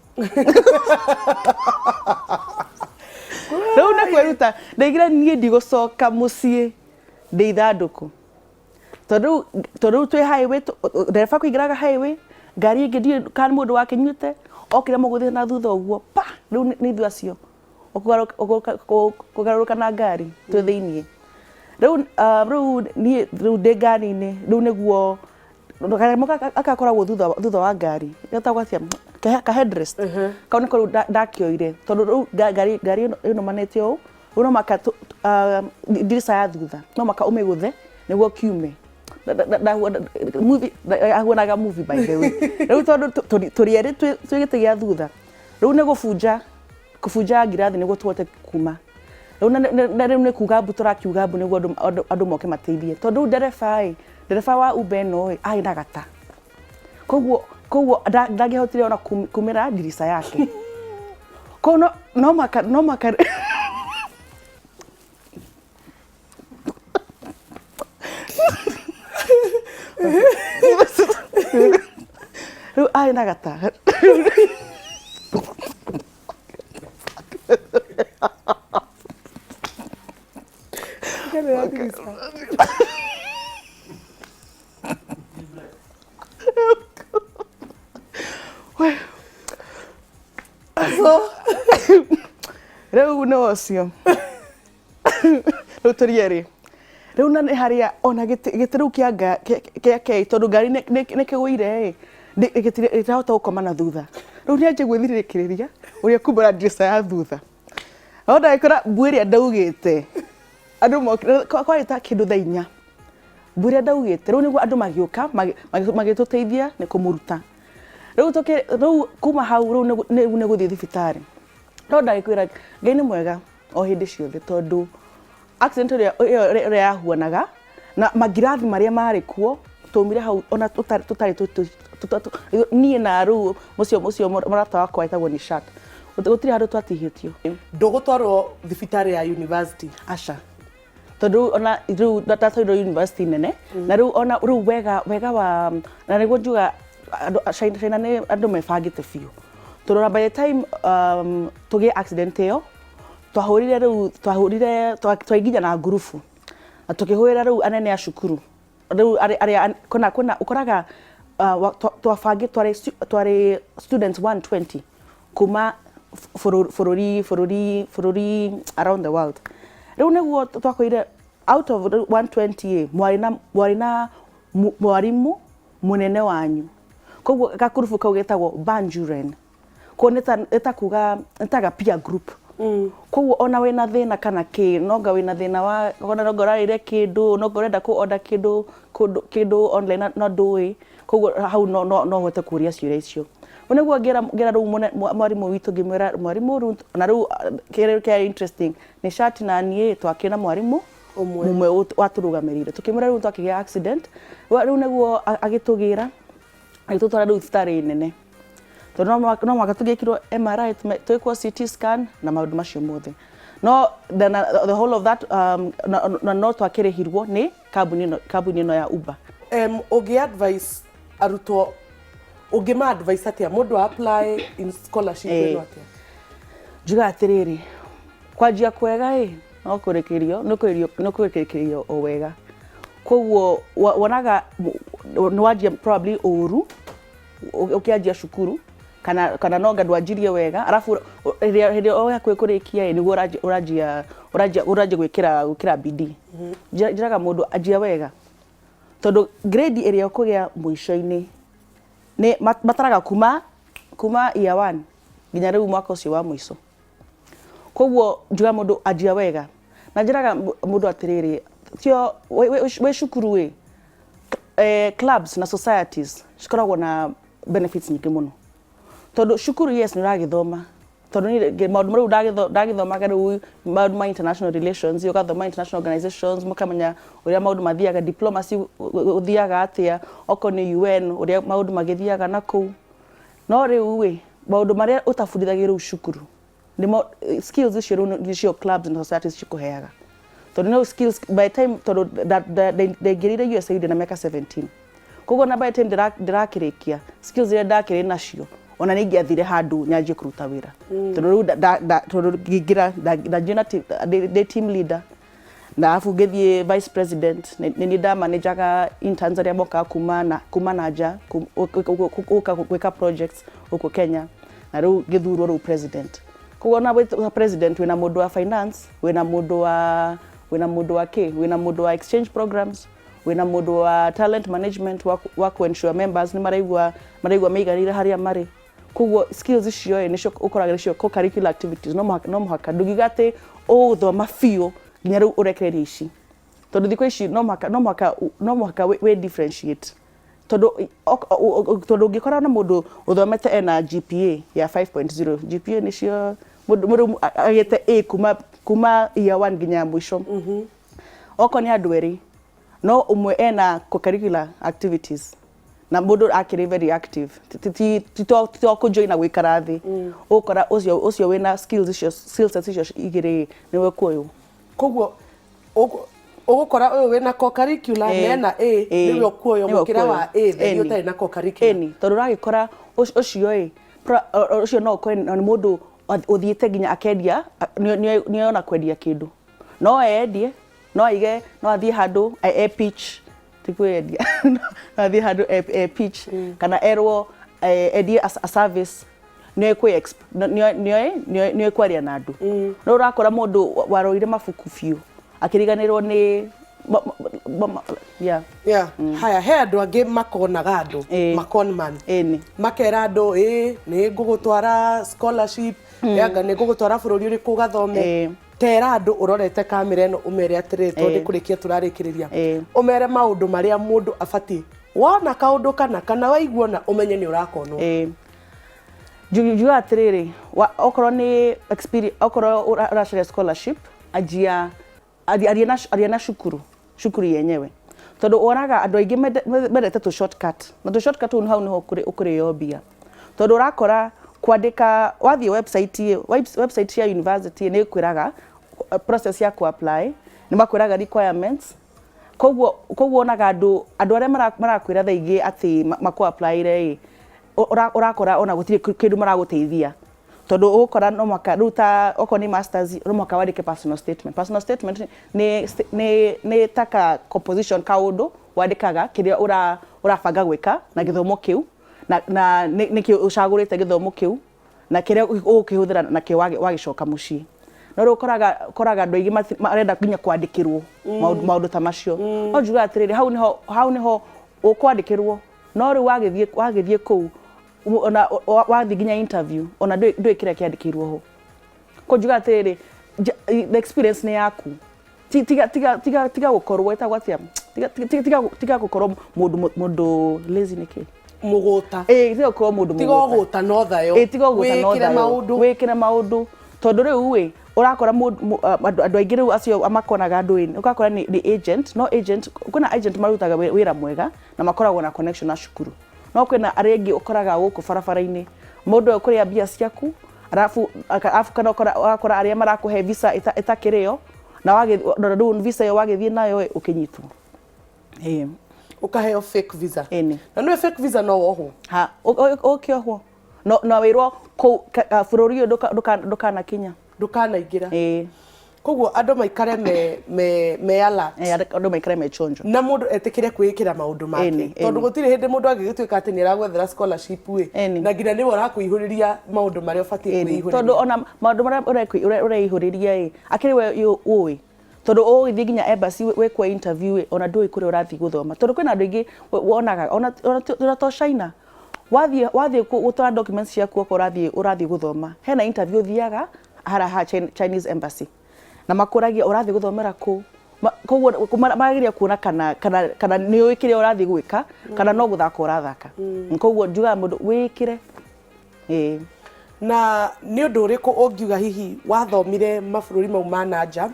Rĩu nĩ kwĩruta ndaigire niĩ ndigũcoka mũciĩ ndĩ ithandũkũ, tondũ rĩu twĩ highway, ndereba kũingĩraga highway, ngari ĩngĩ ndiũĩ kana nĩ mũndũ wakĩnyuĩte okire mũgũthĩte na thutha ũguo pa. Rĩu nĩ ithuĩ acio kũgarũrũka na ngari twĩ thĩiniĩ. Rĩu rĩu niĩ rĩu ndĩ ngari-inĩ, rĩu nĩguo kanyamũ gaka gakoragwo thutha wa ngari getagwo atĩa, ka headrest kau, nĩko rĩu ndakĩoire, tondũ rĩu ngari ĩno ĩnũmanĩte ũũ, rĩu no maka ndirica ya thutha no maka ũmĩgũthe nĩguo kiume. Ahuanaga movie, by the way. Rĩu tondũ tũrĩ erĩ twĩ gĩtĩ gĩa thutha, rĩu nĩ gũbunja kũbunja ngirathi nĩguo tũhote kuma. Rĩu na rĩu nĩ kuga mbu, tũrakiuga mbu nĩguo andũ moke mateithie, tondũ rĩu ndereba ĩ, ndereba wa Uber ĩno ĩ, arĩ na gata, koguo ndangĩahotire ona kumĩra ndirica yake. Koguo no maka rĩu arĩ na gata. So rĩu nĩ ũcio rĩu tũrĩ erĩ rĩu na nĩ harĩa ona gĩtĩ gĩtĩ rĩu kĩa nga- kĩa- kĩa kei tondũ ngari nĩ- nĩ nĩ kĩgũire ĩ ndĩ- gĩtirahota gũkoma na thutha rĩu nĩ anjia gwĩthirĩkĩrĩria ũrĩa kumbũra ndirica ya thutha no ndagĩkora mbu ĩrĩa ndaugĩte andũ mokire kwarĩ ta kĩndũ thaa inya mbu ĩrĩa ndaugĩte rĩu nĩguo andũ magĩũka magĩtũteithia nĩ kũmũruta rĩu tũkĩ rĩu kuma hau rĩu nĩ nĩ gũthiĩ thibitarĩ no ndagĩkwĩra Ngai nĩ mwega o hĩndĩ ciothe tondũ accident ĩrĩa ĩyo ĩrĩa yahuanaga na mangirathi marĩa marĩ kuo twaumire hau ona tũtarĩ tũtarĩ niĩ na rĩu mũcio mũcio mũrata wakwa etagwo Nishat gũtirĩ handũ twatihĩtio. Ndũgũtwarwo thibitarĩ ya university? Aca, tondũ ona rĩu ndatwarirwo university nene na rĩu ona rĩu wega wega wa na nĩguo njuga andũ China China nĩ andũ mebangĩte biũ tondũ ona by the time tũgĩe accident ĩyo twahũrire rĩu twahũrire twainginya na ngurubu na tũkĩhũrĩra rĩu anene a cukuru rĩu arĩa kwĩna kwĩna ũkoraga twabangĩ twarĩ twarĩ students 120 kuma bũrũri bũrũri bũrũri around the world. Rĩu nĩguo twakorire out of 120 ĩ mwarĩ na mwarĩ na mwarimũ mũnene wanyu, koguo gakurubu kau getagwo Banjuren. Koguo nĩ ta nĩ ta kuga nĩ ta ga peer group. Koguo ona wĩna thĩna kana kĩ, nonga wĩna thĩna wa ona nonga ũrarĩire kĩndũ, nonga ũrenda kũ order kĩndũ kũndũ kĩndũ online na ndũĩ, koguo hau no no no ũhote kũria ciũria icio. Rĩu nĩguo ngĩra ngĩra rĩu mwarimũ witũ ngĩmwĩra mwarimũ rĩu na rĩu kĩrĩa kĩarĩ interesting nĩ Shati na niĩ twakĩrĩ na mwarimũ Ũmwe. ũmwe watũrũgamĩrĩire. Tũkĩmwĩra rĩu twakĩgĩa accident, rĩu nĩguo agĩtũgĩra agĩtũtwara rĩu thibitarĩ nene. Tondũ no mũhaka no mũhaka tũngĩekirwo MRI twĩkwo CT scan na maũndũ macio mothe. No the, the whole of that na, na no twakĩrĩhirwo nĩ kambuni ĩno kambuni ĩno ya Uber. Ũngĩ advice arutwo ũngĩma advice atĩa mũndũ apply in scholarship ĩno atĩa? Njugaga atĩrĩrĩ, kwanjia kwega ĩ no kũrĩkĩrio no kũrĩkĩrio no kũrĩkĩrio o wega. Koguo wonaga nĩ wanjia probably ũru ũkĩanjia cukuru kana kana no anga ndwanjirie wega arabu hĩndĩ ĩrĩa ũrĩ hakuhĩ kũrĩkia ĩ nĩguo ũranjia ũranjia ũranjia ũranjia gwĩkĩra gwĩkĩra bidii. Njĩraga mũndũ anjia wega tondũ grade ĩrĩa ũkũgĩa mũico-inĩ nĩ mataraga kuma kuma year one nginya rĩu mwaka ũcio wa mũico. Koguo njugaga mũndũ anjia wega na njĩraga mũndũ atĩrĩrĩ tio wĩ cukuru ĩ clubs na societies cikoragwo na benefits nyingĩ mũno tondũ cukuru yes nĩ ũragĩthoma tondũ niĩ maũndũ rĩu ndagĩthomaga rĩu maũndũ ma international relations ũgathoma international organizations mũkamenya ũrĩa maũndũ mathiaga diplomacy ũthiaga atĩa okorwo nĩ UN ũrĩa maũndũ magĩthiaga na kũu no rĩu ĩ maũndũ marĩa ũtabundithagio rĩu cukuru nĩmo skills icio rĩu nĩcio clubs na societies cikũheaga tondũ no skills by the time tondũ ndaingĩrire USAID na mĩaka 17 koguo na by the time ndĩrakĩrĩkia skills iria ndakĩrĩ nacio ona nĩ ingĩathire handũ nyanjie kũruta wĩra tondũ rĩu tondũ ngĩingĩra ndanjia na ndĩ team leader na arabu ngĩthiĩ vice president nĩ niĩ ndamanajaga interns arĩa mokaga kuma na kuma na nja gũka gwĩka projects gũkũ Kenya na rĩu ngĩthurwo rĩu president koguo ona wĩ president wĩna mũndũ wa finance wĩna mũndũ wa wĩna mũndũ wa kĩ wĩna mũndũ wa exchange programs wĩna mũndũ wa talent management wa, wa ku ensure members nĩ maraigua maraigua meiganĩire harĩa marĩ koguo skills icio ĩ nĩcio ũkoraga nĩcio co-curricular activities no mũhaka no mũhaka ndũngiuga atĩ ũgũthoma biũ nginya rĩu ũrekererie ici tondũ thikũ ici no mũhaka no mũhaka no mũhaka wĩ differentiate tondũ tondũ ũngĩkora na mũndũ ũthomete ena GPA ya 5.0 GPA nĩcio mũndũ mũndũ agĩte A kuma kuma year 1 nginya mũico okorwo nĩ andũ erĩ no ũmwe ena co-curricular activities na mũndũ akĩrĩ very active ti to kũjoina gũikara thĩ ũgũkora ũcio ũcio wĩna skills icio skill sets icio igĩrĩ nĩwe kuoywo. Koguo ũgũkora ũyũ wĩna co-curricular na ena A nĩwe ũkuoywo gũkĩra wa A than ũtarĩ na co-curricular. Ĩni tondũ ũragĩkora ũcio ĩ ũcio no ũkore nĩ mũndũ ũthiĩte nginya akendia nĩona kwendia kĩndũ no endie No aige, no athiĩ handũ e pitch, ti kwĩyendia, no athiĩ handũ e pitch kana erwo endie a service, nĩoĩ kwĩ nĩoĩ kwaria na andũ. No ũrakora mũndũ waroire mabuku biũ akĩriganĩrwo nĩ yeah. Yeah. Haya, he andũ angĩ makonaga andũ, maconman, Ĩni. Makera andũ, ĩ nĩ ngũgũtwara scholarship, anga nĩ ngũgũtwara bũrũri ũrĩkũ ũgathome. Tera andũ ũrorete kamera ĩno, ũmere atĩrĩrĩ, tondũ nĩ kũrĩkia tũrarĩkĩrĩria, ũmere maũndũ marĩa mũndũ abatiĩ wona kaũndũ kana waigua ona ũmenye nĩ ũrakonwo. Ĩĩ. Njugaga atĩrĩrĩ, okorwo nĩ experience, okorwo ũracaria scholarship, anjia aria na cukuru yenyewe, tondũ wonaga andũ aingĩ mendete tũ shortcut, na tũ shortcut tũu hau nĩho ũkũrĩo mbia, tondũ ũrakora kwandĩka wathiĩ website, website ya university nĩ ĩkwĩraga process ya ku apply, nĩ makwĩraga requirements. Koguo wonaga andũ arĩa marakwĩra thaa ingĩ atĩ makũ apply rĩ, ũrakora ona gũtirĩ kĩndũ maragũteithia, tondũ ũgũkora no mũhaka rĩu ta okorwo nĩ masters, no mũhaka wandĩke personal statement. Personal statement nĩ ta ka composition, kaũndũ wandĩkaga kĩrĩa ũrabanga gwĩka na gĩthomo kĩu, na nĩkĩ ũcagũrĩte gĩthomo kĩu, na kĩrĩa ũgũkĩhũthĩra nakĩo wagĩcoka mũciĩ. No rĩu ũkoraga andũ aingĩ marenda nginya kwandĩkĩrwo maũndũ ta macio. No njugaga atĩrĩrĩ, hau nĩho ũkwandĩkĩrwo, no rĩu wagĩthiĩ kũu, ona wathiĩ nginya interview, ona ndũĩ kĩrĩa kĩandĩkĩirwo ho. Ko njugaga atĩrĩrĩ, the experience nĩ yaku. Tiga gũkorwo, ĩtagwo atĩa, tiga gũkorwo mũndũ lazy. Nĩkĩ? Mũgũta. Ĩĩ, tiga gũkorwo mũndũ Tiga mũgũta. Ũgũta no thayũ. Ĩĩ, tiga ũgũta no Wĩkĩre thayũ. Maũndũ. Wĩkĩre maũndũ, tondũ rĩu ĩ ũrakora andũ aingĩ rĩu acio makonaga andũ ĩ ũgakora nĩ agent. No agent, kwĩna agent marutaga wĩra mwega na makoragwo na connection na cukuru, no kwĩna arĩa angĩ ũkoraga gũkũ barabara-inĩ, mũndũ ũyũ kũrĩa mbia ciaku, arabu kana ũgakora arĩa marakũhe visa ĩtakĩrĩ yo, na rĩu visa ĩyo wagĩthiĩ nayo ĩ, ũkĩnyitwo, ĩĩ. Ũkaheo fake visa. Ĩni. Na nĩwe fake visa no wohwo. Ha, ũkĩohwo no wĩrwo kũu bũrũri ũyũ ndũkanakinya. Ndũkanaingĩra. Ĩĩ. Koguo andũ maikare me alert. Ĩĩ, andũ maikare me chonjo. Na mũndũ etĩkĩre kwĩĩkĩra maũndũ make, tondũ gũtirĩ hĩndĩ mũndũ angĩgĩtuĩka atĩ nĩ aragwethera scholarship ĩ, na nginya nĩwe ũrakũihũrĩria maũndũ marĩa ũbatiĩ kwĩihũrĩria. Tondũ ona maũndũ marĩa ũreihũrĩria ĩ, akĩrĩ we ũĩ, tondũ ũgũgĩthiĩ nginya embassy wĩkwo interview ĩ, ona ndũĩ kũrĩa ũrathiĩ gũthoma, tondũ kwĩna andũ aingĩ wonaga ona to China. Wathiĩ gũtwara documents ciaku, okorwo ũrathiĩ gũthoma, hena interview ũthiaga harĩa ha Chinese embassy, na makũragia ũrathiĩ gũthomera kũ. Koguo marageria kuona kana nĩ ũĩ kĩrĩa ũrathiĩ gwĩka kana no gũthaka ũrathaka. Koguo njugaga mũndũ wĩkĩre, ĩĩ. Na nĩ ũndũ ũrĩkũ ũngiuga hihi wathomire mabũrũri mau ma na nja,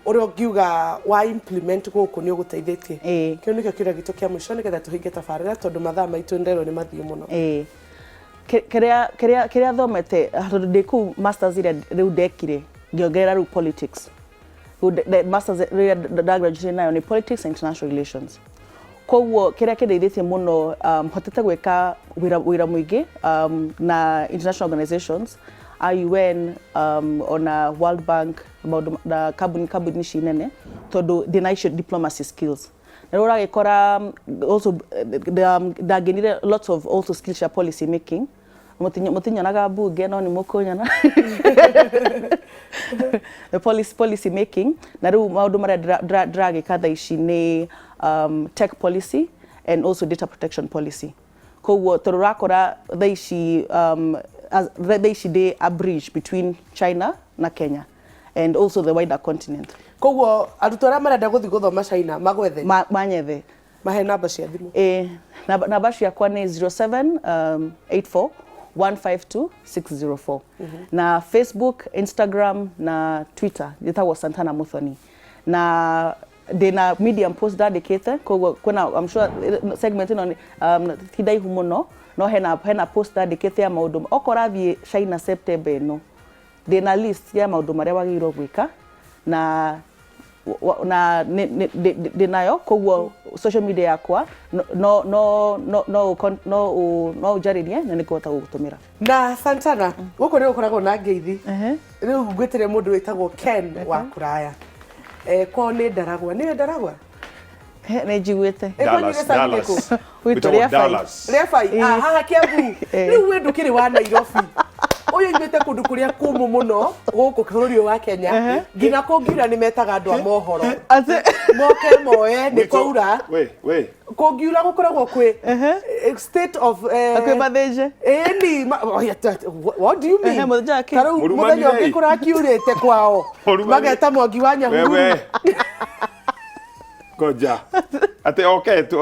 ũrĩa ũngiuga wa implement gũkũ nĩ ũgũteithĩtie? Kĩu nĩkĩo kĩũria gitũ kĩa mũico, nĩgetha tũhinge tabarĩra, tondũ mathaa maitũ nderwo nĩ mathiũ mũno. Ĩĩ. Kĩrĩa thomete, tondũ ndĩ kũu masters ĩrĩa rĩu ndekire, ngĩongerera rĩu politics. Rĩu masters ĩrĩa ndagraduate nayo nĩ politics and international relations. Koguo kĩrĩa kĩndeithĩtie mũno, hotete gwĩka wĩra mũingĩ na international organizations, UN, ona World Bank, maũndũ na kambuni ici nene, tondũ ndĩna icio diplomacy skills. Na rĩu ũragĩkora also ndangĩnire lots of also skills cia policy making. Mũtinyonaga mbunge, no nĩ mũkũnyona the policy making. Na rĩu maũndũ marĩa ndĩragĩka thaa ici nĩ tech policy and also data protection policy. Koguo tondũ ũrakora thaa ici ndĩ a bridge between China na Kenya and also the wider continent. Koguo arutwo arĩa marenda gũthiĩ gũthoma China magwethe? Manyethe. Mahe namba cia thimũ. Ĩĩ, namba ciakwa nĩ 07 84 152 604, na Facebook, Instagram na Twitter njĩtagwo Santana Muthoni, na ndĩna Medium post ndandĩkĩte. Koguo kwĩna, I'm sure segment ĩno ti ndaihu mũno, no hena post ndandĩkĩte ya maũndũ okorwo ũrathiĩ China September ĩno, ndĩna list ya maũndũ marĩa wagĩrĩirwo gwĩka, na ndĩnayo. Koguo social media yakwa no ũnjarĩrie na nĩngũhota gũgũtũmĩra. Na Santana, gũkũ nĩ gũkoragwo na ngeithi. Rĩu ngwĩtĩre mũndũ wĩtagwo Ken wa kũraya. Kwao nĩ Ndaragwa. Nĩwe Ndaragwa? Nĩ njiguĩte. Ĩ, kwanyu gĩcagi nĩ kũ? Gwitũ Gwĩtagwo Rĩabai. Dallas. Rĩabai. Ah, haha Kiambu. Rĩu we ndũkĩrĩ wa Nairobi. Ũyũ oimĩte kũndũ kũrĩa kũmũ mũno gũkũ bũrũri ũyũ wa Kenya. Nginya kũngiura nĩ metaga andũ a mohoro. Atĩ Moke moe nĩ Gwitũ- kwaura. We, we. Kũngiura gũkoragwo kwĩ state of kwĩ mathĩnje. Ĩni, oh, yeah, what do you mean? Ehe, mũthenya wa kĩ? Ta rĩu Mũrumani mũthenya ũngĩ rĩ. kũrakiurĩte kwao Mũrumani. mageta Mwangi wa Nyahururu. Wewe. Ngoja. Ate okay tu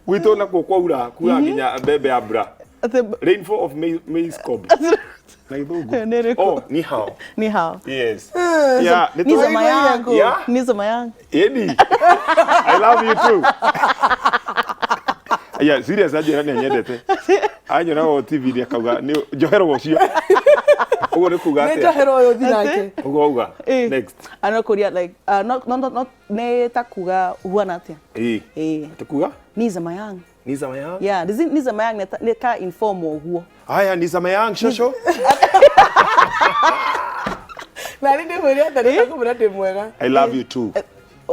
gwitũ nakuo kwaura kura nginya mbembe ya mbura. Atĩ Rainfall of maize, maize cob. Na gĩthũngũ. Nĩ ĩrĩkũ? Oh, ni hao. ni hao. Yes. Yeah, nĩ Ni tũ- zama yangu. Yeah. Ni zama yangu. Edi. I love you too. Yeah, serious anjĩra nĩ anyendete. Anyonaga o TV-inĩ akauga nĩ njohero ũcio. Ũguo nĩ kuga Nĩ atĩa? njohero ũyũ thi nake. Ũguo auga. Eh. Next. Anokuria like not not not, not nĩ ta kuga huana atĩa. Ĩĩ. Eh. Atĩ kuga? Ni zama yangu. Ni zama yangu. Yeah, ni zama yangu nĩ ta informal ũguo. Haya, ni zama yangu shosho. Na nĩ ndĩmwĩre atĩ nĩndakũmwĩra ndĩ mwega. I love you too.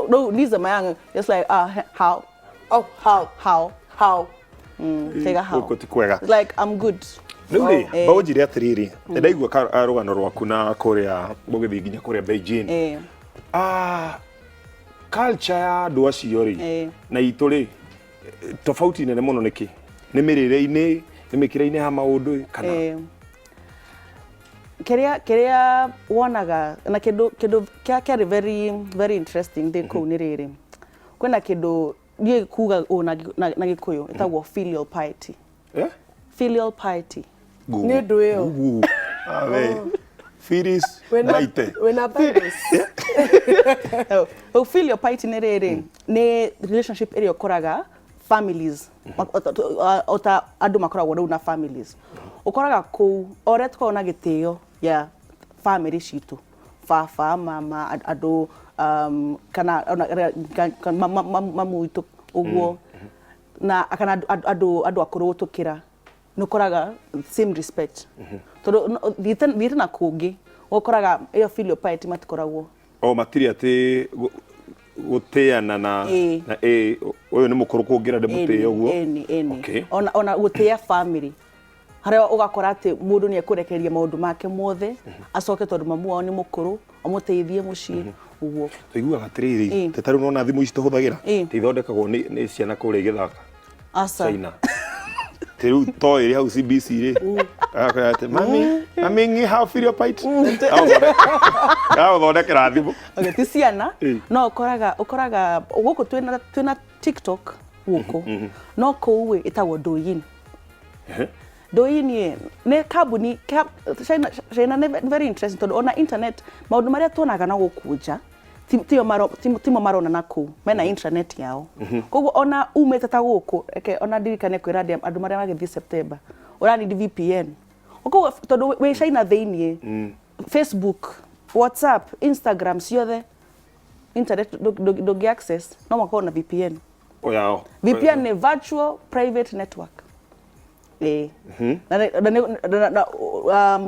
No, ni zama yangu it's like how Oh, how? how How? Tega how. Gũkũ ti kwega. It's like I'm good. Rĩu rĩ, Eh. mbaũ njĩre atĩrĩrĩ, nĩ ndaigua rũgano rwaku na kũrĩa mũgĩthiĩ nginya kũrĩa Beijing. Eh. Ah, culture ya andũ acio rĩ Eh. na itũ rĩ tofauti nene mũno nĩkĩ? Nĩ mĩrĩre-inĩ, nĩ mĩkĩre-inĩ ya maũndũ kana Eh, kĩrĩa kĩrĩa wonaga na kĩndũ kĩndũ kĩa kĩarĩ very very interesting ndĩ kũu nĩ rĩrĩ kwĩna kĩndũ ndiũĩ kuga ũũ na Gĩkũyũ ĩtagwo filial piety. Eh? Filial piety. Google. Nĩ ũndũ ĩyo. Google. Ah, we. Firis Wĩna Naite. wĩna virus. Oh, filial piety nĩ rĩrĩ nĩ relationship ĩrĩa ũkoraga families ota andũ makoragwo rĩu na families ũkoraga kũu o ũrĩa tũkoragwo na gĩtĩo ya family citũ baba mama andũ kana ona mamu witũ ũguo na kana andũ andũ akũrũ gũtũkĩra nĩ ũkoraga same respect tondũ thiĩte na kũngĩ ũkoraga ĩyo filial piety matikoragwo. O matirĩ atĩ gũtĩana na Ĩĩ. na ĩ ũyũ nĩ mũkũrũ kũngĩra ndĩmũtĩe ũguo. Ĩni, ĩni. Okay. Ona gũtĩĩa family harĩa ũgakora atĩ mũndũ nĩ ekũrekereria maũndũ make mothe acoke tondũ mamu wao nĩ mũkũrũ amũteithie mũciĩ ũguo. Tũiguaga atĩrĩrĩ, Ĩĩ. ta rĩu nona thimũ ici tũhũthagĩra Ĩĩ. ti ithondekagwo nĩ ciana kũrĩa igĩthaka Aca. China. Ti rĩu to ĩrĩ hau CBC rĩ agakwĩra atĩ mami mami ng'i how feel your bite agũthondekera thimũ. Okay, ti ciana. Ĩĩ. No ũkoraga ũkoraga gũkũ twĩna TikTok gũkũ no kũu ĩ ĩtagwo Douyin. Douyin ĩ nĩ kambuni China, China nĩ very interesting tondũ ona internet maũndũ marĩa tuonaga na gũkũ nja timo marona na kũu mena intranet yao koguo ona umĩte ta gũkũ reke ona ndirikane kwĩra andũ marĩa magĩthiĩ September ũra need VPN koguo tondũ wĩ China thĩiniĩ Facebook, WhatsApp, Instagram ciothe internet ndũngĩ access no makorwo na VPN. O yao. VPN nĩ virtual private network. Ĩĩ. Na nĩ- na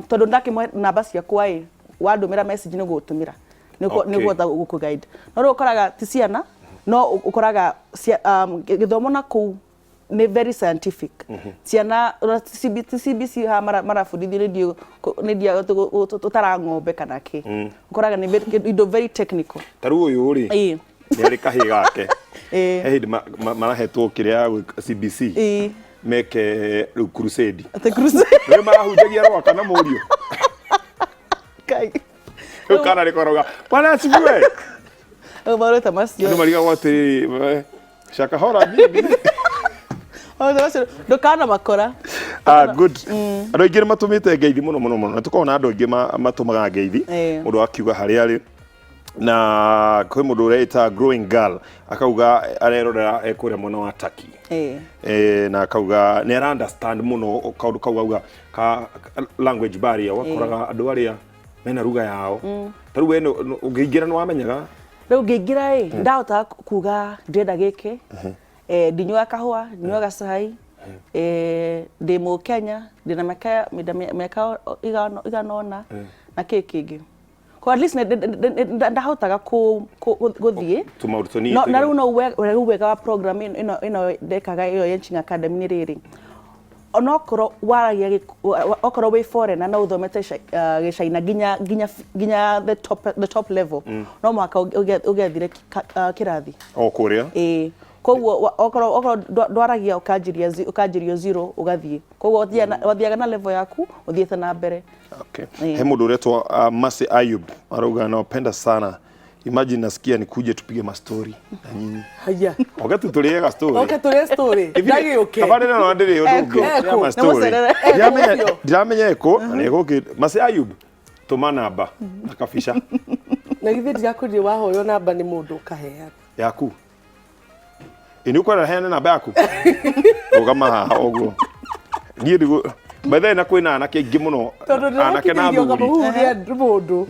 tondũ ndakĩmwe namba ciakwa ĩ wandũmĩra message nĩ gũtũmĩra nĩguo gũkũ guide no rĩu ũkoraga ti ciana no ũkoraga gĩthomo na kũu nĩ very scientific ciana ona ti CBC haha marabundithio nĩ nĩ tũtara ng'ombe kana kĩ ũkoraga nĩ indo very technical. Ta rĩu ũyũ rĩ Ĩĩ. nĩ arĩ kahĩĩ gake. Ĩĩ. He hĩndĩ marahetwo kĩrĩa ya gwĩka CBC Ĩĩ. meke rĩu crusade. Atĩ crusade. Rĩu marahunjagia rwaka na mũriũ. Kai. Rĩu kana rĩkorauga bwana asifiwe. Rĩu maũndũ ta macio. Andũ marigagwo atĩrĩrĩ shakahora nini. Maũndũ macio ndũkana makora. Ah, good. Andũ aingĩ nĩ matũmĩte ngeithi mũno mũno mũno na tũkoragwo na andũ aingĩ matũmaga ngeithi Ĩĩ. mũndũ akiuga harĩa arĩ na kwĩ mũndũ ũreĩta growing girl akauga arerorera e kũrĩa mwena wa Turkey. Ĩĩ. Na akauga nĩ ara understand mũno kaũndũ kau auga ka language barrier wakoraga andũ arĩa mena ruga yao ta rĩu we ũngĩingĩra nĩ wamenyaga Rĩu ngĩingĩra ĩ ndahotaga kuga ndĩrenda gĩkĩ ndinyuaga kahũa nyuaga cai ndĩ mũkenya ndĩna mĩaka igana ũna na kĩ kĩngĩ. Ko at least ndahotaga gũthiĩ. Tũmaũndũ tũnini. No, na rĩu no rĩu wega wa program ĩno ndekaga ĩyo Yenching Academy nĩ rĩrĩ, onokorwo waragia okorwo wĩ foreigner no ũthomete gĩcaina nginya the top level, no mũhaka ũgethire kĩrathi. O kũrĩa. Ĩĩ, koguo okorwo ndwaragia ũkanjĩria zero ũgathiĩ, koguo wathiaga na level yaku ũthiĩte na mbere. Okay. He mũndũ ũretwo Mercy Ayub arauga, "Nawapenda sana, imagine nasikia nikuje tupige mastori na nyinyi." Haya. Oke tu tũrĩe story. Oke tũrĩe story. Ndagĩũke. Tabarĩra no ndĩrĩ ũndũ ũngĩ. Eko. Ya ma story. Nĩmũcerere. Ndiramenya eko na nĩegũkĩ. Mercy Ayub, tũma namba na kabica. Na githĩ ndirakwĩrire wahoywo namba nĩ mũndũ ũkaheana? Yaku. Ĩ, nĩ ũkwenda heane namba yaku? Rũgama haha ũguo. Niĩ ndigũ by the way, na kwĩna anake aingĩ mũno. Tondũ Anake na ndĩrakinyĩirio athuri. kamũhuhu nĩ mũndũ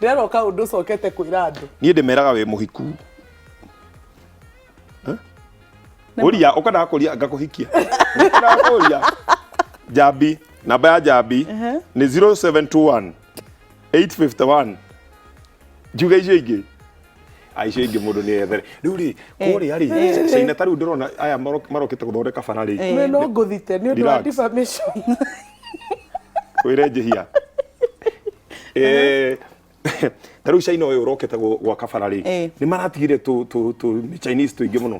ndĩrerwo kaũndũ ũcokete kwĩra andũ. Niĩ ndĩmeraga wĩ mũhiku. Ũria ũkwendaga kũria ngakũhikia. Ũkwendaga kũria. Njambi, namba ya Njambi nĩ 0721 851. Njuge icio ingĩ? Ah, icio ingĩ mũndũ nĩ ethere. Rĩu rĩ, kũrĩa rĩ, China ta rĩu ndĩrona aya marokĩte gũthondeka bara rĩ. Nĩ no ngũthite nĩ ũndũ wa Relax. defamation. Wĩre njĩhia. Ta rĩu China ũyũ ũrokĩte gwaka bara rĩ, nĩ maratigire tũ Chinese tũingĩ mũno.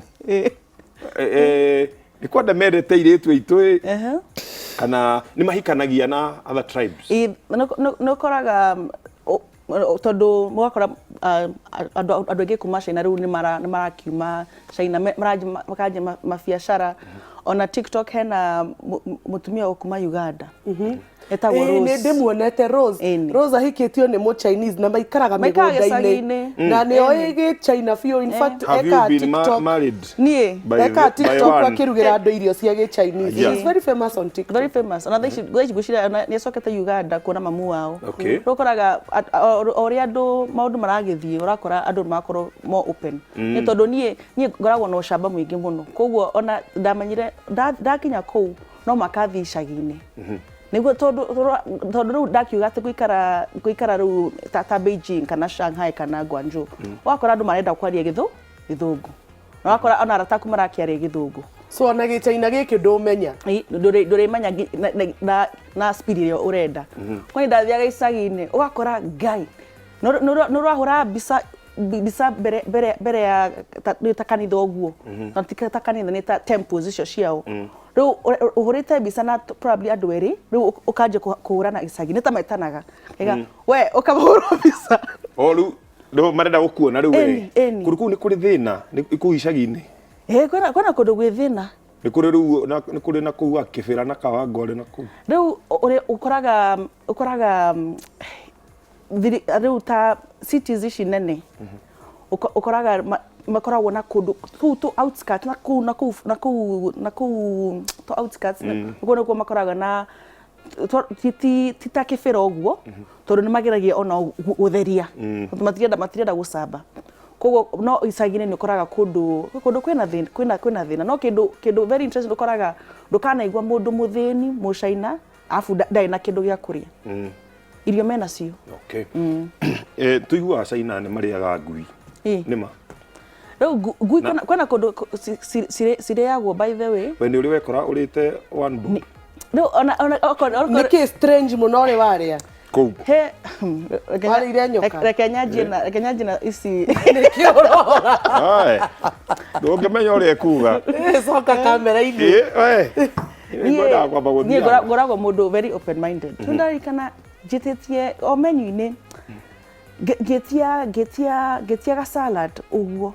Nĩ kwenda mendete airĩtu aitũ ĩ, kana nĩ mahikanagia na other tribes? Nĩ ũkoraga tondũ mũgakora andũ aingĩ kuma China rĩu nĩ marakiuma China, makanjia mabiacara. Ona TikTok hena mũtumia wa kuma Uganda etagwo Ĩĩ, nĩ Rose. Ndĩmuonete Rose. Ĩni. Rose ahikĩtio nĩ mũ Chinese na maikaraga Maikaraga mĩgũnda-inĩ gĩcagi-inĩ. na nĩ oĩ gĩ China biũ, in fact Have you ekaga been TikTok. married Niĩ Ekaga by TikTok one? akĩrugĩra andũ irio cia gĩ Chinese. Yeah. She's very famous on TikTok. Very famous. Ona thaa ici ngwĩciria ona nĩ acokete Uganda kuona mamu wao. Rĩu ũkoraga o ũrĩa andũ maũndũ maragĩthiĩ, ũrakora andũ nĩ marakorwo more open, nĩ tondũ niĩ ngoragwo na ũcamba mũingĩ mũno, koguo ona ndamenyire ndakinya kũu no makathiĩ icagi-inĩ nĩguo tondũ rĩu ndakiuga atĩ gũikara rĩu ta Beijing kana Shanghai kana Guangzhou, ũgakora andũ marenda kwaria gĩthũngũ na ũgakora ona arata aku marakĩaria gĩthũngũ. So ona gĩ China gĩkĩ ndũmenya. Ndũrĩmenya na speed ĩrĩa ũrenda. Kwani ndathiaga icagi-inĩ, ũgakora Ngai nĩ ũrahũra mbica mbere ya nĩ ta kanitha ũguo, na ti ta kanitha, nĩ ta temples icio ciao. Rĩu ũhũrĩte mbica na probably andũ erĩ, rĩu ũkanjia kũhũrana gĩcagi nĩ ta metanaga. Ega, we ũkamahũra mbica. O rĩu marenda gũkuona rĩu we. Ĩni, ĩni. Kũndũ kũu nĩ kũrĩ thĩna nĩ kũu icagi-inĩ? Ĩ, kwĩna kũndũ gwĩ thĩna. Nĩ kũrĩ rĩu nĩ kũrĩ na kũu Kĩbĩra na Kawangware na kũu? Rĩu ũrĩa ũkoraga rĩu ta cities ici nene ũkoraga makoragwo na kũndũ kũu tũ outskirts na kũu tũ outskirts kũu nĩkuo makoragwo na ti ta Kĩbĩra ũguo, tondũ nĩ mageragia ona gũtheria, tondũ matirenda gũcamba. Koguo no icagi-inĩ nĩ ũkoraga kũndũ kwĩna thĩna, kwĩna thĩna. No kĩndũ very interesting, ũkoraga ndũkanaigua mũndũ mũthĩni mũcaina arabu ndarĩ na kĩndũ gĩa kũrĩa, irio mena cio. Okay. Tũiguaga China nĩ marĩaga ngui. Nĩ ma? Rĩu ngui kwĩna kũndũ cirĩagwo, by the way. We nĩ ũrĩ wekora ũrĩte one bob? Rĩu ona okorwo Nĩ kĩ strange mũno ũrĩ warĩa? Kũu. He Warĩire nyoka? Reke nyanjie na ici. Nĩkĩ ũrora? Ae. Ndũngĩmenya ũrĩa ekuga. Coka kamera-inĩ. Ĩ, we. Nĩ ngwendaga kwamba Niĩ gũthiaga. ngoragwo mũndũ very open minded. Rĩu ndarikana njĩtĩtie o menu-inĩ, ngĩtia ga salad ũguo.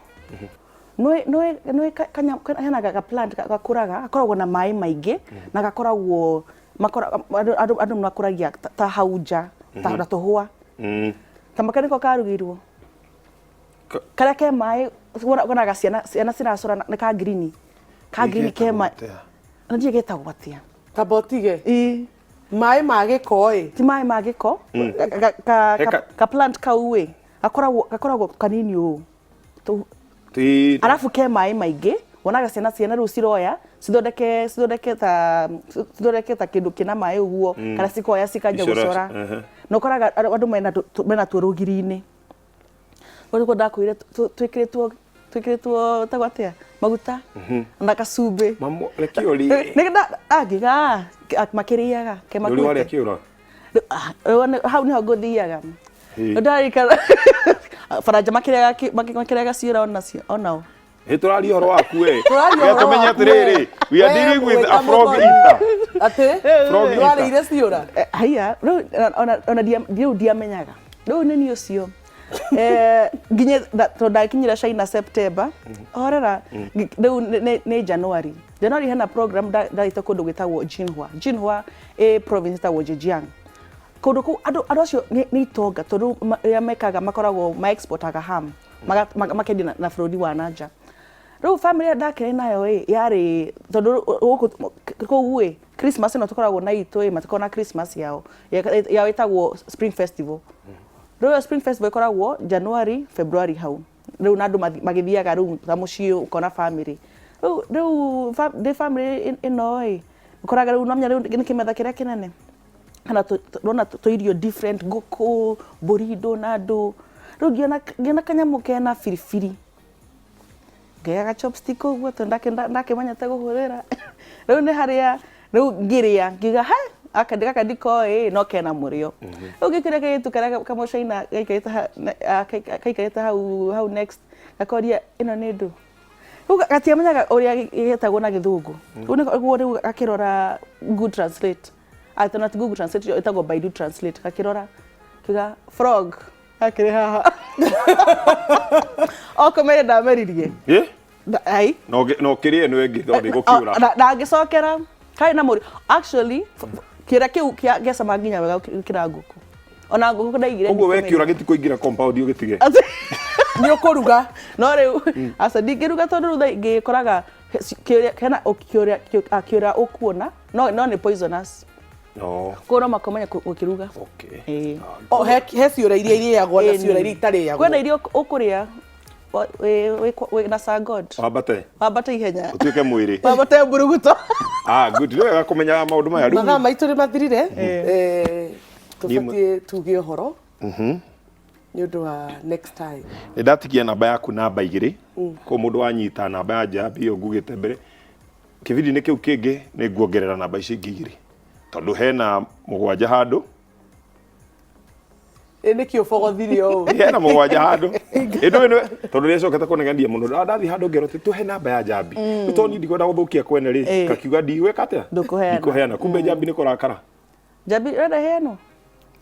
Nĩ hena ga plant gakũraga, gakoragwo na maĩ maingĩ na gakoragwo andũ makũragia ta hau nja ta na tũhũa kamaka nĩko karugirwo karĩa ke maĩ, wonaga ciana ciracora nĩ ka green ke maĩ. Atĩa? Na ndiũĩ getagwo atĩa. Tamba ũtige. Ĩ. Maĩ ma gĩko ĩ? Ti maĩ ma gĩko. Ka plant kau ĩ, gakoragwo kanini ũũ. Arabu ke maĩ maingĩ, wonaga ciana rĩu ciroya cithondeke ta kĩndũ kĩna maĩ ũguo, kana cikoya cikanjia Icora, gũcora. Na ũkoraga andũ mena tuo rũgiri-inĩ. Kũu nĩkuo ndakwĩrire twĩkĩrĩtwo twĩkĩrĩtwo tagwo atĩa maguta na kacumbĩ. Mamu, reke ũrĩe. Nĩ angiga makĩrĩaga ke Nĩ ũrĩ warĩa makuĩte. kĩũra? Rĩu, hau nĩho ngũthiaga. Ĩĩ. Ndarikana baranja makĩrĩaga makĩrĩaga ciũra onacio onao. Ĩ tũraria ũhoro waku we. Tũraria ũhoro Tũmenye waku atĩrĩrĩ, we. we are We dealing with wĩta a frog mũthoni. eater. Atĩ? Frog eater. Nĩwarĩire ciũra? Haiya, rĩu ona rĩu ndiamenyaga. Rĩu nĩ niĩ ũcio. Nginye tondũ ndakinyire China September, horera, rĩu nĩ January. January hena program ndathiĩte kũndũ gwĩtagwo Jinhua. Jinhua ĩ province ĩtagwo Zhejiang. Kũndũ kũu andũ acio nĩ itonga tondũ rĩrĩa mekaga makoragwo ma exportaga ham makendia na bũrũri wa na nja. Rĩu family ĩrĩa ndakĩrĩ nayo ĩ yarĩ tondũ gũkũ kũu ĩ Christmas ĩno tũkoragwo na itũ ĩ matikoragwo na Christmas yao, yao ĩtagwo Spring Festival. Rĩu ĩyo Spring Festival ĩkoragwo January, February hau. Rĩu na andũ magĩthiaga rĩu ta mũciĩ ũkona family. Rĩu ndĩ family ĩno ĩ ũkoraga rĩu no menya rĩu nĩ kĩmetha kĩrĩa kĩnene. Kana ndona tũirio different, ngũkũ, mbũri ndũ na ndũ. Rĩu ngĩona kanyamũ kena biribiri. Ngĩoya ga chopstick ũguo tondũ ndakĩmenyete kũhũthĩra. Rĩu nĩ harĩa rĩu ngĩrĩa ngiuga he gaka gaka ndikoĩ no kena mũrĩo. Rĩu ngĩkĩrĩa kairĩtu karĩa kamũcaina gaikarĩte hau hau next gakoria ĩno nĩ ndũ. Rĩu gatiamenyaga ũrĩa gĩtagwo na gĩthũngũ. Rĩu nĩguo rĩu gakĩrora Google Translate. Atĩ not Google Translate ĩtagwo Baidu Translate. Gakĩrora kiuga frog akĩrĩ haha. Okomere ndameririe. Ĩ? Ai. Na ũkĩrĩe ĩno ĩngĩ tondũ ndĩgũkĩũra. Na ngĩcokera karĩ na mũri. Actually kĩũra kĩu gĩacama nginya wega gũkĩra ngũkũ. Ona ngũkũ ndaigire. Ũguo we kĩũra gĩtikũingĩra compound ũgĩtige. Nĩ ũkũruga. No rĩu aca ndingĩruga tondũ rĩu thaa ingĩ koraga hena kĩũra ũkuona no nĩ poisonous. Koguo no makomenya gũkĩruga. Okay. O he ciũra iria irĩagwo na ciũra iria itarĩagwo. Kwĩna iria ũkũrĩa wĩ na sangod. Wambate. Wambate ihenya. Ũtuĩke mwĩrĩ. Wambate mburuguto. Ah, good. Nĩ wega kũmenyaga maũndũ maya. Mathaa maitũ nĩ mathirire. Tũbatiĩ tuge ũhoro. Nĩ ũndũ wa next time. Nĩ ndatigia namba yaku namba 2. Koguo mũndũ wanyita namba ya Njambi ĩyo ngugĩte mbere. Kĩbindi-inĩ kĩu kĩngĩ nĩ nguongerera namba ici ingĩ 2. Tondũ hena 7 handũ. Ĩ nĩkĩ ũbogothire ũũ? Hena 7 handũ. Ĩndũ tondũ nĩacokete kũnegenia mũno. Ndathiĩ handũ ngerwo atĩ tũhe namba ya Njambi. Rĩu tondũ niĩ ndikwenda gũthũkia kwene rĩ, ngakiuga ndigwĩka atĩa? Ndũkũheana. Ndikũheana. Kumbe Njambi nĩ kũrakara. Njambi ũrenda heanwo?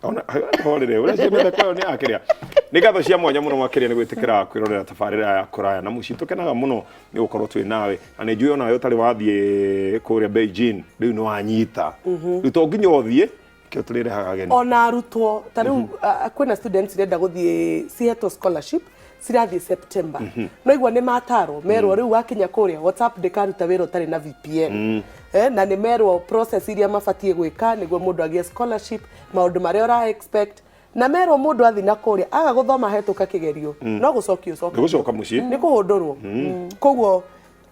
Ona horere, ũrĩa ciĩmĩtheko ĩyo nĩ yakĩrĩa. Nĩ ngatho cia mwanya mũno makĩria nĩ gwĩtĩkĩra kwĩrorera tabarĩra ya kũraya na mũciĩ. Tũkenaga mũno nĩ gũkorwo twĩ nawe. Na nĩ njũĩ onawe ũtarĩ wathiĩ kũrĩa Beijing, rĩu nĩ wanyita. Rĩu to nginya ũthiĩ, kĩo tũrĩrehaga ageni. Ona arutwo ta rĩu kwĩna students irenda gũthiĩ cihetwo scholarship cirathiĩ September. No igua nĩ matarwo merwo rĩu wakinya kũrĩa WhatsApp ndĩkaruta wĩra ũtarĩ na VPN. Na nĩ merwo process iria mabatiĩ gwĩka nĩguo mũndũ agĩe scholarship, maũndũ marĩa ũra expect, na merwo mũndũ athiĩ na kũrĩa aga gũthoma hetũka kĩgerio no gũcokio ũcokagio. Nĩ gũcoka mũciĩ. Nĩ kũhũndũrwo. Koguo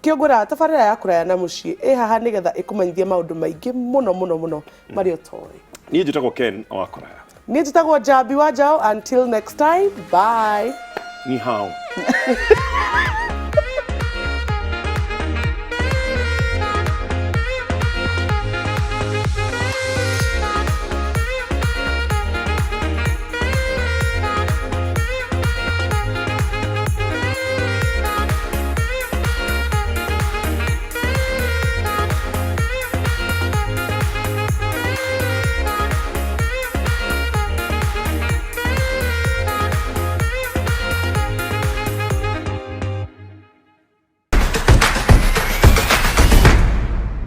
kĩongora tabarĩra ya kũraya na mũciĩ ĩ haha nĩgetha ĩkũmenyithie maũndũ maingĩ mũno mũno mũno marĩa ũtoĩ. Niĩ njĩtagwo Ken wa Kũraya. Niĩ njĩtagwo Njambi wa Njao. Until next time, bye. Ni hao.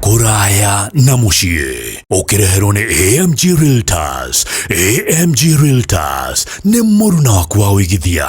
Kũraya na mũciĩ ũkĩreherwo nĩ AMG Realtors. AMG Realtors nĩ mũruna waku wa ũigithia.